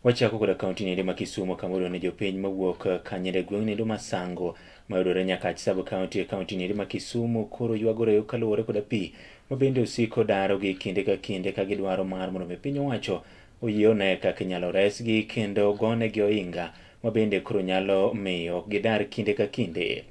Wachako koda kaunti niendo ma Kisumu, kama oyudo ni jopiny mawuok kanyere gweng' niendo ma Sango mayudore Nyakach sub county e kaunti niendo ma Kisumu koro ywagore kaluwore koda pi ma bende osiko darogi kinde ka kinde, ka gidwaro mar mondo mi piny owacho oyie one kaka inyalo resgi kendo gonegi ohinga ma bende koro nyalo miyo ok gidar kinde ka kinde.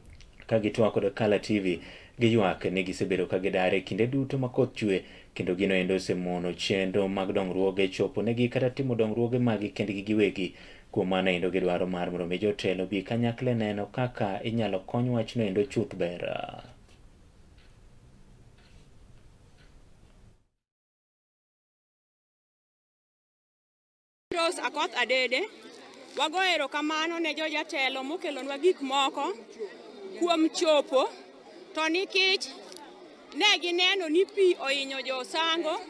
Ka gitwak kod Kala TV, giywak ni gisebedo ka gidar e kinde duto ma koth chwe, kendo gino endo osemono chenro mag dongruoge chopo negi kata timo dongruoge maggi kendgi giwegi. Kuom mano endo, gidwaro mar mondo mi jotelo bi kanyakla neno kaka inyalo kony wachno endo chuth ber. Rose Akoth Adede, wago erokamano ne jo jatelo mokelonwa gik moko kuom chopo to nikech ne gineno ni pi ohinyo jo Sango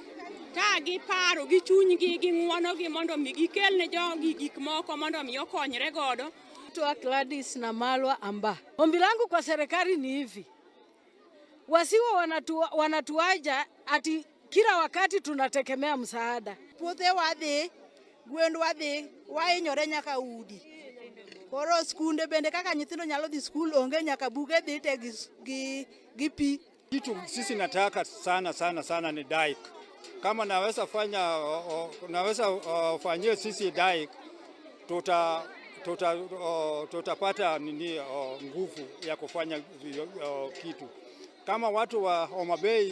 ka giparo gi chunygi gi ng'uono gi mondo mi gikel ne jogi gik moko mondo mi okonyre godo. Naitwa Gladys Namalwa Amba. Ombi langu kwa serikali ni hivi, wasiwe wanatuaja ati kila wakati tunategemea msaada. Puothe wadhi, gwendwa dhi, wahinyore nyaka udi. Koro skunde bende kaka nyithindo nyalo dhi skul onge, nyaka buge dhi te gi pi. Kitu sisi nataka sana sana sana ni dike. Kama naweza fanya naweza fanyie sisi dike, tutapata nini, nguvu ya kufanya kitu kama watu wa Homa Bay.